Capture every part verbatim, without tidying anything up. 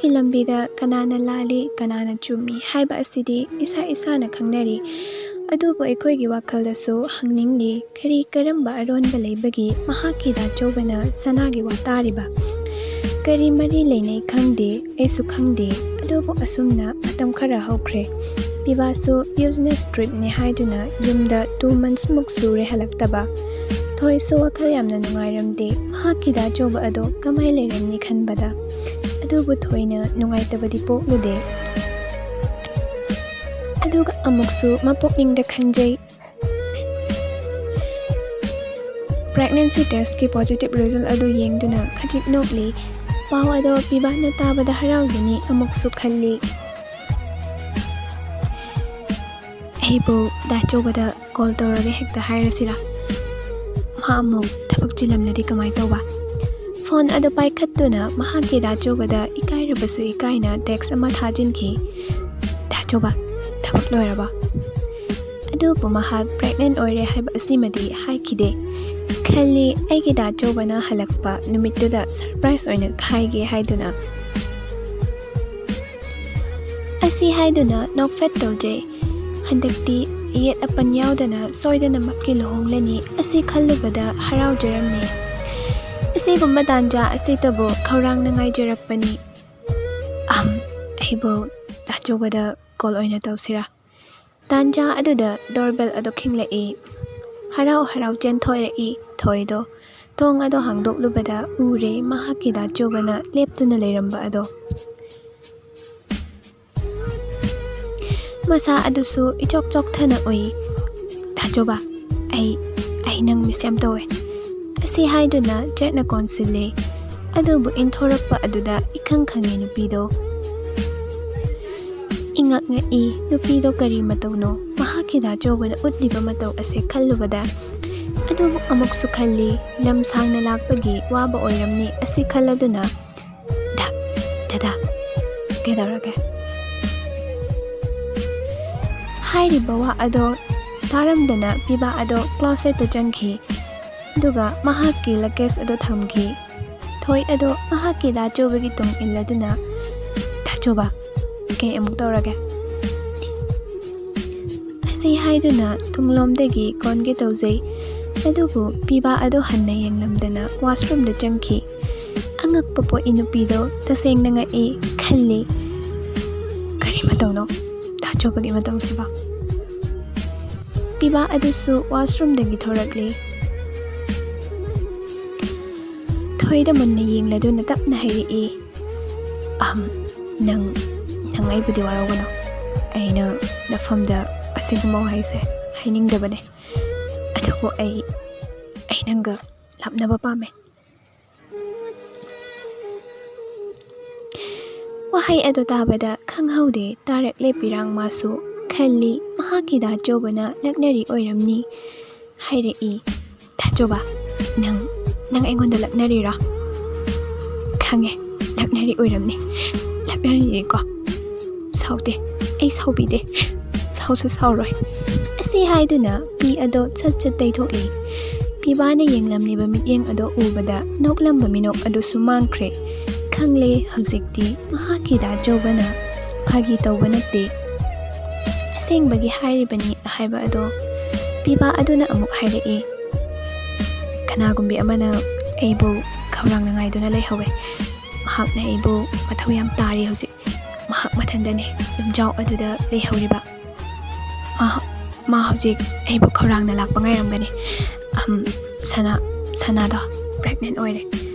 ꯃꯍꯥꯛꯀꯤ ꯂꯝꯕꯤꯗ ꯀꯅꯥꯅ ꯂꯥꯜꯂꯤ, ꯀꯅꯥꯅ ꯆꯨꯝꯃꯤ ꯍꯥꯏꯕ ꯑꯁꯤꯗꯤ ꯏꯁꯥ ꯏꯁꯥꯅ ꯈꯪꯅꯔꯤ꯫ ꯑꯗꯨꯕꯨ ꯑꯩꯈꯣꯏꯒꯤ ꯋꯥꯈꯜꯗꯁꯨ ꯍꯪꯅꯤꯡꯂꯤ, ꯀꯔꯤ ꯀꯔꯝꯕ ꯑꯔꯣꯟꯕ ꯂꯩꯕꯒꯤ ꯃꯍꯥꯛꯀꯤ ꯗꯥꯆꯧꯕꯅ ꯁꯅꯥꯒꯤ ꯋꯥ ꯇꯥꯔꯤꯕ? ꯀꯔꯤ ꯃꯔꯤ ꯂꯩꯅꯩ ꯈꯪꯗꯦ, ꯑꯩꯁꯨ ꯈꯪꯗꯦ꯫ ꯑꯗꯨꯕꯨ ꯑꯁꯨꯝꯅ ꯃꯇꯝ ꯈꯔ ꯍꯧꯈ꯭ꯔꯦ꯫ ꯄꯤꯕꯥꯁꯨ business tripꯅꯤ ꯍꯥꯏꯗꯨꯅ ꯌꯨꯝꯗ two months ꯃꯨꯛ ꯁꯨꯔꯦ ꯍꯜꯂꯛꯇꯕ꯫ ꯊꯣꯏꯁꯨ ꯋꯥꯈꯜ ꯌꯥꯝꯅ ꯅꯨꯡꯉꯥꯏꯔꯝꯗꯦ꯫ ꯃꯍꯥꯛꯀꯤ ꯗꯥꯆꯧꯕ ꯑꯗꯣ ꯀꯃꯥꯏ ꯂꯩꯔꯝꯅꯤ ꯈꯟꯕꯗ꯫ ꯑꯗꯨꯕꯨ ꯊꯣꯏꯅ ꯅꯨꯡꯉꯥꯏꯇꯕꯗꯤ ꯄꯣꯛꯂꯨꯗꯦ꯫ ꯑꯗꯨꯒ ꯑꯃꯨꯛꯁꯨ ꯃꯄꯨꯛꯅꯤꯡꯗ ꯈꯟꯖꯩ꯫ Pregnancy testꯀꯤ positive result ꯑꯗꯨ ꯌꯦꯡꯗꯨꯅ ꯈꯖꯤꯛ ꯅꯣꯛꯂꯤ꯫ ꯄꯥꯎ ꯑꯗꯣ ꯄꯤꯕꯥꯅ ꯇꯥꯕꯗ ꯍꯔꯥꯎꯖꯅꯤ ꯑꯃꯨꯛꯁꯨ ꯈꯜꯂꯤ꯫ ꯑꯩꯕꯨ ꯗꯥꯆꯧꯕꯗ call ꯇꯧꯔꯒ ꯍꯦꯛꯇ ꯍꯥꯏꯔꯁꯤꯔꯥ? ꯃꯥ ꯑꯃꯨꯛ ꯊꯕꯛ ꯆꯤꯜꯂꯝꯂꯗꯤ ꯀꯃꯥꯏ ꯇꯧꯕ? Phone ꯑꯗꯨ ꯄꯥꯏꯈꯠꯇꯨꯅ ꯃꯍꯥꯛꯀꯤ ꯗꯥꯆꯧꯕꯗ ꯏꯀꯥꯏꯔꯕꯁꯨ ꯏꯀꯥꯏꯅ text ꯑꯃ ꯊꯥꯖꯤꯟꯈꯤ꯫ "ꯗꯥꯆꯧꯕ, ꯊꯕꯛ ꯂꯣꯏꯔꯕꯣ?" ꯑꯗꯨꯕꯨ ꯃꯍꯥꯛ pregnant ꯑꯣꯏꯔꯦ ꯍꯥꯏꯕ ꯑꯁꯤꯃꯗꯤ ꯍꯥꯏꯈꯤꯗꯦ꯫ ꯈꯜꯂꯤ, ꯑꯩꯒꯤ ꯗꯥꯆꯧꯕꯅ ꯍꯜꯂꯛꯄ ꯅꯨꯃꯤꯠꯇꯨꯗ surprise ꯑꯣꯏꯅ ꯈꯥꯏꯒꯦ ꯍꯥꯏꯗꯨꯅ꯫ ꯑꯁꯤ ꯍꯥꯏꯗꯨꯅ ꯅꯣꯛꯐꯦꯠ ꯇꯧꯖꯩ꯫ ꯍꯟꯗꯛꯇꯤ ꯑꯌꯦꯠ ꯑꯄꯟ ꯌꯥꯎꯗꯅ ꯁꯣꯏꯗꯅꯃꯛꯀꯤ ꯂꯨꯍꯣꯡꯂꯅꯤ꯫ ꯑꯁꯤ ꯈꯜꯂꯨꯕꯗ ꯍꯔꯥꯎꯖꯔꯝꯃꯤ꯫ ꯑꯁꯤꯒꯨꯝꯕ ꯇꯥꯟꯖꯥ ꯑꯁꯤꯇꯕꯨ ꯈꯧꯔꯥꯡꯅ ꯉꯥꯏꯖꯔꯛꯄꯅꯤ꯫ ꯑꯍꯝ, ꯑꯩꯕꯨ ꯗꯥꯆꯧꯕꯗ call ꯑꯣꯏꯅ ꯇꯧꯁꯤꯔꯥ? ꯇꯥꯟꯖꯥ ꯑꯗꯨꯗ doorbell ꯑꯗꯨ ꯈꯤꯡꯂꯛꯏ꯫ ꯍꯔꯥꯎ ꯍꯔꯥꯎ ꯆꯦꯟꯊꯣꯔꯛꯏ ꯊꯣꯏꯗꯣ꯫ ꯊꯣꯡ ꯑꯗꯨ ꯍꯥꯡꯗꯣꯛꯂꯨꯕꯗ ꯎꯔꯦ ꯃꯍꯥꯛꯀꯤ ꯗꯥꯆꯧꯕꯅ ꯂꯦꯞꯇꯨꯅ ꯂꯩꯔꯝꯕ ꯑꯗꯣ꯫ ꯃꯁꯥ ꯑꯗꯨꯁꯨ ꯏꯆꯣꯛ ꯆꯣꯛꯊꯅ ꯎꯏ꯫ "ꯗꯥꯆꯧꯕ, ꯑꯩ, ꯑꯩ ꯅꯪ miss ꯌꯥꯝ ꯇꯧꯋꯦ꯫" ꯑꯁꯤ ꯍꯥꯏꯗꯨꯅ ꯆꯦꯠꯅ ꯀꯣꯟꯁꯤꯜꯂꯦ꯫ ꯑꯗꯨꯕꯨ ꯏꯟꯊꯣꯔꯛꯄ ꯑꯗꯨꯗ ꯏꯈꯪ ꯈꯪꯉꯦ ꯅꯨꯄꯤꯗꯣ꯫ ꯏꯉꯛ ꯉꯛꯏ, ꯅꯨꯄꯤꯗꯣ ꯀꯔꯤ ꯃꯇꯧꯅꯣ? ꯃꯍꯥꯛꯀꯤ ꯗꯥꯆꯧꯕꯅ ꯎꯠꯂꯤꯕ ꯃꯇꯧ ꯑꯁꯦ ꯈꯜꯂꯨꯕꯗ꯫ ꯑꯗꯨꯕꯨ ꯑꯃꯨꯛꯁꯨ ꯈꯜꯂꯤ, ꯂꯝ ꯁꯥꯡꯅ ꯂꯥꯛꯄꯒꯤ ꯋꯥꯕ ꯑꯣꯏꯔꯝꯅꯤ ꯑꯁꯤ ꯈꯜꯂꯗꯨꯅ, "ꯗꯥ, ꯗꯥꯗꯥ, ꯀꯩꯗꯧꯔꯒꯦ?" ꯍꯥꯏꯔꯤꯕ ꯋꯥ ꯑꯗꯣ ꯇꯥꯔꯝꯗꯅ ꯄꯤꯕꯥ ꯑꯗꯣ closetꯇ ꯆꯪꯈꯤ꯫ ꯑꯗꯨꯒ ꯃꯍꯥꯛꯀꯤ luggage ꯑꯗꯨ ꯊꯝꯈꯤ꯫ ꯊꯣꯏ ꯑꯗꯨ ꯃꯍꯥꯛꯀꯤ ꯗꯥꯆꯧꯕꯒꯤ ꯇꯨꯡ ꯏꯜꯂꯗꯨꯅ "ꯆꯨꯕ, ꯀꯩ ꯑꯃꯨꯛ ꯇꯧꯔꯒꯦ?" ꯑꯁꯤ ꯍꯥꯏꯗꯨꯅ ꯇꯨꯡꯂꯣꯝꯗꯒꯤ ꯀꯣꯟꯒꯦ ꯇꯧꯖꯩ꯫ ꯑꯗꯨꯕꯨ ꯄꯤꯕꯥ ꯑꯗꯨ ꯍꯟꯅ ꯌꯦꯡꯂꯝꯗꯅ washroomꯗ ꯆꯪꯈꯤ꯫ ꯑꯉꯛꯄ ꯄꯣꯛꯏ ꯅꯨꯄꯤꯗꯣ ꯇꯁꯦꯡꯅ ꯉꯛꯏ ꯈꯜꯂꯤ꯫ "ꯀꯔꯤ ꯃꯇꯧꯅꯣ ꯗꯥ ꯆꯨꯕꯒꯤ ꯃꯇꯧꯁꯤꯕꯣ?" ꯄꯤꯕꯥ ꯑꯗꯨꯁꯨ washroomꯗꯒꯤ ꯊꯣꯔꯛꯂꯤ꯫ ꯊꯣꯏꯗ ꯃꯨꯟꯅ ꯌꯦꯡꯂꯗꯨꯅ ꯇꯞꯅ ꯍꯥꯏꯔꯛꯏ, "ꯑꯍꯝ, ꯅꯪ, ꯅꯪ ꯑꯩꯕꯨꯗꯤ ꯋꯥꯔꯧꯒꯅꯨ꯫ ꯑꯩꯅ ꯅꯐꯝꯗ ꯑꯁꯤꯒꯨꯝꯕ ꯋꯥꯍꯩꯁꯦ ꯍꯥꯏꯅꯤꯡꯗꯕꯅꯦ꯫ ꯑꯗꯨꯕꯨ ꯑꯩ, ꯑꯩ ꯅꯪꯒ ꯂꯥꯞꯅꯕ ꯄꯥꯝꯃꯦ꯫" ꯋꯥꯍꯩ ꯑꯗꯨ ꯇꯥꯕꯗ ꯈꯪꯍꯧꯗꯦ ꯇꯥꯔꯛꯂꯦ ꯄꯤꯔꯥꯡ꯫ ꯃꯥꯁꯨ ꯈꯜꯂꯤ, ꯃꯍꯥꯛꯀꯤ ꯗꯥ ꯆꯨꯕꯅ ꯂꯛꯅꯔꯤ ꯑꯣꯏꯔꯝꯅꯤ꯫ ꯍꯥꯏꯔꯛꯏ, "ꯗꯥ ꯆꯨꯕ, ꯅꯪ, ꯅꯪ ꯑꯩꯉꯣꯟꯗ ꯂꯛꯅꯔꯤꯔꯣ? ꯈꯪꯉꯦ, ꯂꯛꯅꯔꯤ ꯑꯣꯏꯔꯝꯅꯤ꯫ ꯂꯛꯅꯔꯤꯅꯤꯀꯣ꯫ ꯁꯥꯎꯗꯦ, ꯑꯩ ꯁꯥꯎꯕꯤꯗꯦ꯫ ꯁꯥꯎꯁꯨ ꯁꯥꯎꯔꯣꯏ꯫" ꯑꯁꯤ ꯍꯥꯏꯗꯨꯅ ꯄꯤ ꯑꯗꯣ ꯁꯠ ꯁꯠ ꯇꯩꯊꯣꯛꯏ꯫ ꯄꯤꯕꯥꯅ ꯌꯦꯡꯂꯝꯂꯤꯕ ꯃꯤꯠꯌꯦꯡ ꯑꯗꯣ ꯎꯕꯗ ꯅꯣꯛꯂꯝꯕ ꯃꯤꯅꯣꯛ ꯑꯗꯨꯁꯨ ꯃꯥꯡꯈ꯭ꯔꯦ꯫ ꯈꯪꯂꯦ ꯍꯧꯖꯤꯛꯇꯤ ꯃꯍꯥꯛꯀꯤ ꯗꯥ ꯆꯨꯕꯅ ꯐꯥꯒꯤ ꯇꯧꯕ ꯅꯠꯇꯦ, ꯑꯁꯦꯡꯕꯒꯤ ꯍꯥꯏꯔꯤꯕꯅꯤ ꯍꯥꯏꯕ ꯑꯗꯣ꯫ ꯄꯤꯕꯥ ꯑꯗꯨꯅ ꯑꯃꯨꯛ ꯍꯥꯏꯔꯛꯏ, "ꯀꯅꯥꯒꯨꯝꯕꯤ ꯑꯃꯅ ꯑꯩꯕꯨ ꯈꯧꯔꯥꯡꯅ ꯉꯥꯏꯗꯨꯅ ꯂꯩꯍꯧꯋꯦ꯫ ꯃꯍꯥꯛꯅ ꯑꯩꯕꯨ ꯃꯊꯧ ꯌꯥꯝ ꯇꯥꯔꯤ ꯍꯧꯖꯤꯛ꯫ ꯃꯍꯥꯛ ꯃꯊꯟꯗꯅꯤ ꯌꯨꯝꯖꯥꯎ ꯑꯗꯨꯗ ꯂꯩꯍꯧꯔꯤꯕ꯫ ꯃꯥ, ꯃꯥ ꯍꯧꯖꯤꯛ ꯑꯩꯕꯨ ꯈꯧꯔꯥꯡꯅ ꯂꯥꯛꯄ ꯉꯥꯏꯔꯝꯒꯅꯤ꯫ ꯑꯍꯝ, ꯁꯅꯥ, ꯁꯅꯥꯗꯣ pregnant ꯑꯣꯏꯔꯦ꯫"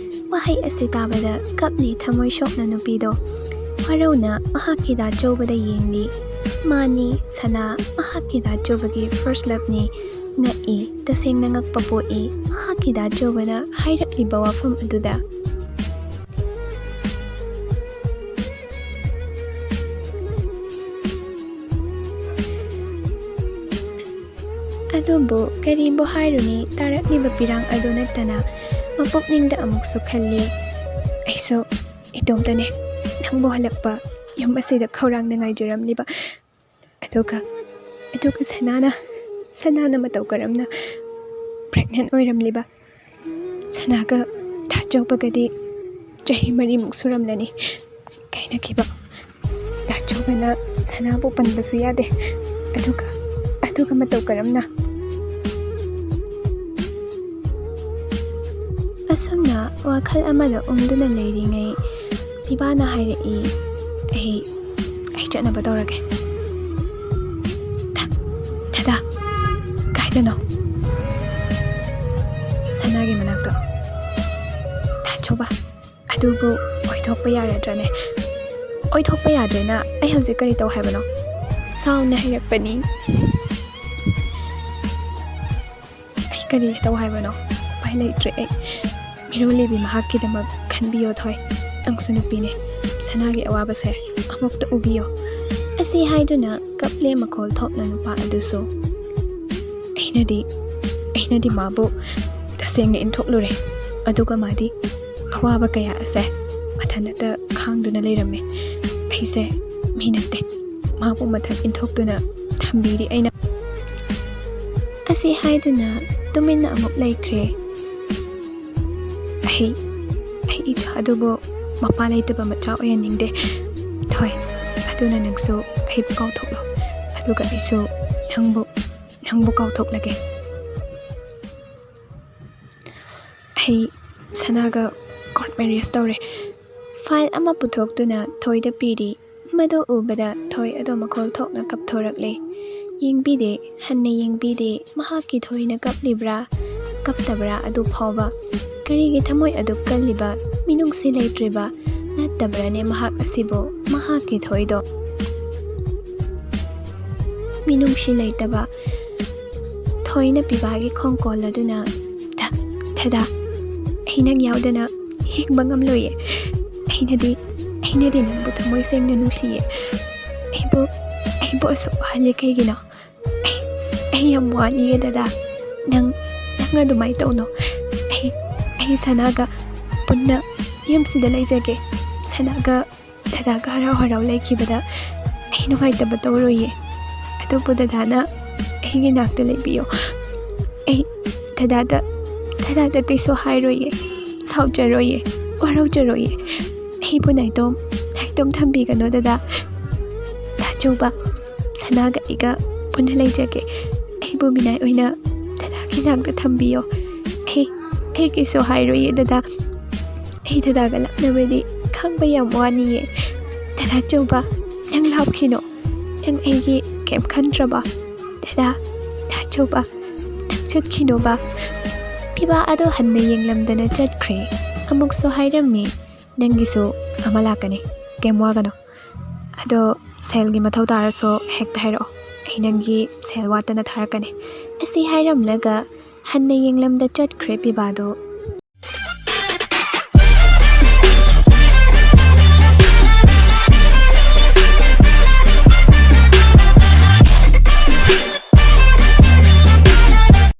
ꯋꯥꯍꯩ ꯑꯁꯤ ꯇꯥꯕꯗ ꯀꯞꯂꯤ ꯊꯃꯣꯏ ꯁꯣꯛꯅ ꯅꯨꯄꯤꯗꯣ꯫ ꯋꯥꯔꯧꯅ ꯃꯍꯥꯛꯀꯤ ꯗꯥ ꯆꯨꯕꯗ ꯌꯦꯡꯂꯤ꯫ ꯃꯥꯅꯤ, ꯁꯅꯥ ꯃꯍꯥꯛꯀꯤ ꯗꯥ ꯆꯨꯕꯒꯤ first loveꯅꯤ꯫ ꯉꯛꯏ, ꯇꯁꯦꯡꯅ ꯉꯛꯄ ꯄꯣꯛꯏ ꯃꯍꯥꯛꯀꯤ ꯗꯥ ꯆꯨꯕꯅ ꯍꯥꯏꯔꯛꯂꯤꯕ ꯋꯥꯐꯝ ꯑꯗꯨꯗ꯫ ꯑꯗꯨꯕꯨ ꯀꯔꯤꯕꯨ ꯍꯥꯏꯔꯨꯅꯤ, ꯇꯥꯔꯛꯂꯤꯕ ꯄꯤꯔꯥꯡ ꯑꯗꯨ ꯅꯠꯇꯅ ꯃꯄꯨꯛꯅꯤꯡꯗ ꯑꯃꯨꯛꯁꯨ ꯈꯜꯂꯤ, "ꯑꯩꯁꯨ ꯏꯇꯣꯝꯇꯅꯦ ꯅꯪꯕꯨ ꯍꯜꯂꯛꯄ ꯌꯨꯝ ꯑꯁꯤꯗ ꯈꯧꯔꯥꯡꯅ ꯉꯥꯏꯖꯔꯝꯂꯤꯕ꯫ ꯑꯗꯨꯒ, ꯑꯗꯨꯒ ꯁꯅꯥꯅ, ꯁꯅꯥꯅ ꯃꯇꯧ ꯀꯔꯝꯅ pregnant ꯑꯣꯏꯔꯝꯂꯤꯕ? ꯁꯅꯥꯒ ꯗꯥ ꯆꯨꯕꯒꯗꯤ ꯆꯍꯤ ꯃꯔꯤꯃꯨꯛ ꯁꯨꯔꯝꯂꯅꯤ ꯀꯥꯏꯅꯈꯤꯕ꯫ ꯑꯩꯈꯣꯏꯅ ꯁꯅꯥꯕꯨ ꯄꯟꯕꯁꯨ ꯌꯥꯗꯦ꯫ ꯑꯗꯨꯒ ꯑꯗꯨꯒ ꯃꯇꯧ ꯀꯔꯝꯅ? ꯑꯁꯨꯝꯅ ꯋꯥꯈꯜ ꯑꯃꯗ ꯎꯪꯗꯨꯅ ꯂꯩꯔꯤꯉꯩ ꯏꯕꯥꯅ ꯍꯥꯏꯔꯛꯏ, "ꯑꯩ ꯑꯩ ꯆꯠꯅꯕ ꯇꯧꯔꯒꯦ꯫" "ꯊ- ꯊꯗꯥ, ꯀꯥꯏꯗꯅꯣ?" "ꯁꯅꯥꯒꯤ ꯃꯅꯥꯛꯇ꯫" "ꯊꯥꯖꯧꯕ, ꯑꯗꯨꯕꯨ ꯑꯣꯏꯊꯣꯛꯄ ꯌꯥꯔꯗ꯭ꯔꯅꯦ?" "ꯑꯣꯏꯊꯣꯛꯄ ꯌꯥꯗ꯭ꯔꯦꯅ ꯑꯩ ꯍꯧꯖꯤꯛ ꯀꯔꯤ ꯇꯧ ꯍꯥꯏꯕꯅꯣ?" "ꯁꯥꯎꯅ ꯍꯩꯔꯛꯄꯅꯤ꯫" "ꯑꯩ ꯀꯔꯤ ꯇꯧ ꯍꯥꯏꯕꯅꯣ? ꯎꯄꯥꯏ ꯂꯩꯇ꯭ꯔꯦ ꯑꯩ꯫ ꯃꯤꯔꯣꯜꯂꯤꯕꯤ ꯃꯍꯥꯛꯀꯤꯗꯃꯛ ꯈꯟꯕꯤꯌꯣ ꯊꯣꯏ꯫ ꯅꯪꯁꯨ ꯅꯨꯄꯤꯅꯦ꯫ ꯁꯅꯥꯒꯤ ꯑꯋꯥꯕꯁꯦ ꯑꯃꯨꯛꯇ ꯎꯕꯤꯌꯣ꯫" ꯑꯁꯤ ꯍꯥꯏꯗꯨꯅ ꯀꯞꯂꯦ ꯃꯈꯣꯜ ꯊꯣꯛꯅ ꯅꯨꯄꯥ ꯑꯗꯨꯁꯨ꯫ ꯑꯩꯅꯗꯤ, ꯑꯩꯅꯗꯤ ꯃꯥꯕꯨ ꯇꯁꯦꯡꯅ ꯏꯟꯊꯣꯛꯂꯨꯔꯦ꯫ ꯑꯗꯨꯒ ꯃꯥꯗꯤ ꯑꯋꯥꯕ ꯀꯌꯥ ꯑꯁꯦ ꯃꯊꯟꯇ ꯈꯥꯡꯗꯨꯅ ꯂꯩꯔꯝꯃꯦ꯫ ꯑꯩꯁꯦ ꯃꯤ ꯅꯠꯇꯦ꯫ ꯃꯥꯕꯨ ꯃꯊꯟ ꯏꯟꯊꯣꯛꯇꯨꯅ ꯊꯝꯕꯤꯔꯤ ꯑꯩꯅ꯫ ꯑꯁꯤ ꯍꯥꯏꯗꯨꯅ ꯇꯨꯃꯤꯟꯅ ꯑꯃꯨꯛ ꯂꯩꯈ꯭ꯔꯦ꯫ ꯑꯩ, ꯑꯩ ꯏꯆꯥ ꯑꯗꯨꯕꯨ ꯃꯄꯥ ꯂꯩꯇꯕ ꯃꯆꯥ ꯑꯣꯏꯍꯟꯅꯤꯡꯗꯦ꯫ ꯊꯣꯏ, ꯑꯗꯨꯅ ꯅꯪꯁꯨ ꯑꯩꯕꯨ ꯀꯥꯎꯊꯣꯛꯂꯣ꯫ ꯑꯗꯨꯒ ꯑꯩꯁꯨ ꯅꯪꯕꯨ, ꯅꯪꯕꯨ ꯀꯥꯎꯊꯣꯛꯂꯒꯦ꯫ ꯑꯩ ꯁꯅꯥꯒ court marriage ꯇꯧꯔꯦ꯫ File ꯑꯃ ꯄꯨꯊꯣꯛꯇꯨꯅ ꯊꯣꯏꯗ ꯄꯤꯔꯤ꯫ ꯃꯗꯨ ꯎꯕꯗ ꯊꯣꯏ ꯑꯗꯨ ꯃꯈꯣꯜ ꯊꯣꯛꯅ ꯀꯞꯊꯣꯔꯛꯂꯦ꯫ ꯌꯦꯡꯕꯤꯗꯦ, ꯍꯟꯅ ꯌꯦꯡꯕꯤꯗꯦ, ꯃꯍꯥꯛꯀꯤ ꯊꯣꯏꯅ ꯀꯞꯂꯤꯕ꯭ꯔꯥ, ꯀꯞꯇꯕ꯭ꯔꯥ ꯑꯗꯨ ꯐꯥꯎꯕ꯫ ꯀꯔꯤꯒꯤ ꯊꯃꯣꯏ ꯑꯗꯨ ꯀꯜꯂꯤꯕ, ꯃꯤꯅꯨꯡꯁꯤ ꯂꯩꯇ꯭ꯔꯤꯕ ꯅꯠꯇꯕ꯭ꯔꯥꯅꯦ ꯃꯍꯥꯛ ꯑꯁꯤꯕꯨ, ꯃꯍꯥꯛꯀꯤ ꯊꯣꯏꯗꯣ? ꯃꯤꯅꯨꯡꯁꯤ ꯂꯩꯇꯕ꯫ ꯊꯣꯏꯅ ꯄꯤꯕꯥꯒꯤ ꯈꯣꯡꯀꯣꯜ ꯑꯗꯨꯅ, "ꯊ-, ꯊꯗꯥ, ꯑꯩ ꯅꯪ ꯌꯥꯎꯗꯅ ꯍꯤꯡꯕ ꯉꯝꯂꯣꯏꯌꯦ꯫ ꯑꯩꯅꯗꯤ, ꯑꯩꯅꯗꯤ ꯅꯪꯕꯨ ꯊꯃꯣꯏ ꯁꯦꯡꯅ ꯅꯨꯡꯁꯤꯌꯦ꯫ ꯑꯩꯕꯨ, ꯑꯩꯕꯨ ꯑꯁꯨꯛ ꯋꯥꯍꯜꯂꯤ ꯀꯩꯒꯤꯅꯣ? ꯑꯩ, ꯑꯩ ꯌꯥꯝ ꯋꯥꯅꯤꯌꯦ ꯗꯗꯥ꯫ ꯅꯪ, ꯅꯪ ꯑꯗꯨꯃꯥꯏꯅ ꯇꯧꯅꯣ꯫ ꯑꯩ, ꯑꯩ ꯁꯅꯥꯒ ꯄꯨꯟꯅ ꯌꯨꯝꯁꯤꯗ ꯂꯩꯖꯒꯦ꯫ ꯁꯅꯥꯒ ꯗꯗꯥꯒ ꯍꯔꯥꯎ ꯍꯔꯥꯎ ꯂꯩꯈꯤꯕꯗ ꯑꯩ ꯅꯨꯡꯉꯥꯏꯇꯕ ꯇꯧꯔꯣꯏꯌꯦ꯫ ꯑꯗꯨꯕꯨ ꯗꯗꯥꯅ ꯑꯩꯒꯤ ꯅꯥꯛꯇ ꯂꯩꯕꯤꯌꯣ꯫ ꯑꯩ ꯗꯗꯥꯗ, ꯗꯗꯥꯗ ꯀꯩꯁꯨ ꯍꯥꯏꯔꯣꯏꯌꯦ, ꯁꯥꯎꯖꯔꯣꯏꯌꯦ, ꯋꯥꯔꯧꯖꯔꯣꯏꯌꯦ꯫ ꯑꯩꯕꯨ ꯅꯥꯏꯇꯣꯝ, ꯅꯥꯏꯇꯣꯝ ꯊꯝꯕꯤꯒꯅꯣ ꯗꯗꯥ꯫ ꯑꯆꯧꯕ, ꯁꯅꯥꯒ ꯑꯩꯒ ꯄꯨꯟꯅ ꯂꯩꯖꯒꯦ꯫ ꯑꯩꯕꯨ ꯃꯤꯅꯥꯏ ꯑꯣꯏꯅ ꯗꯗꯥꯒꯤ ꯅꯥꯛꯇ ꯊꯝꯕꯤꯌꯣ꯫ ꯑꯩ, ꯑꯩ ꯀꯩꯁꯨ ꯍꯥꯏꯔꯣꯏꯌꯦ ꯗꯗꯥ꯫ ꯑꯩ ꯗꯗꯥꯒ ꯂꯥꯞꯅꯕꯗꯤ ꯈꯪꯕ ꯌꯥꯝ ꯋꯥꯅꯤꯌꯦ꯫ ꯗꯗꯥ ꯑꯆꯧꯕ, ꯅꯪ ꯂꯥꯞꯈꯤꯅꯣ꯫ ꯅꯪ ꯑꯩꯒꯤ ꯀꯩꯝ ꯈꯟꯗ꯭ꯔꯕ? ꯗꯗꯥ, ꯗꯗꯥ ꯑꯆꯧꯕ, ꯅꯪ ꯆꯠꯈꯤꯅꯣꯕ꯫ ꯄꯤꯕꯥ ꯑꯗꯣ ꯍꯟꯅ ꯌꯦꯡꯂꯝꯗꯅ ꯆꯠꯈ꯭ꯔꯦ꯫ ꯑꯃꯨꯛꯁꯨ ꯍꯥꯏꯔꯝꯃꯤ, "ꯅꯪꯒꯤꯁꯨ ꯑꯃ ꯂꯥꯛꯀꯅꯤ, ꯀꯩꯝ ꯋꯥꯒꯅꯨ꯫ ꯑꯗꯣ ꯁꯦꯜꯒꯤ ꯃꯊꯧ ꯇꯥꯔꯁꯨ ꯍꯦꯛꯇ ꯍꯥꯏꯔꯛꯑꯣ, ꯑꯩ ꯅꯪꯒꯤ ꯁꯦꯜ ꯋꯥꯠꯇꯅ ꯊꯥꯔꯛꯀꯅꯤ"꯫ ꯑꯁꯤ ꯍꯥꯏꯔꯝꯂꯒ ꯍꯟꯅ ꯌꯦꯡꯂꯝꯗ ꯆꯠꯈ꯭ꯔꯦ ꯄꯤꯕꯥꯗꯣ꯫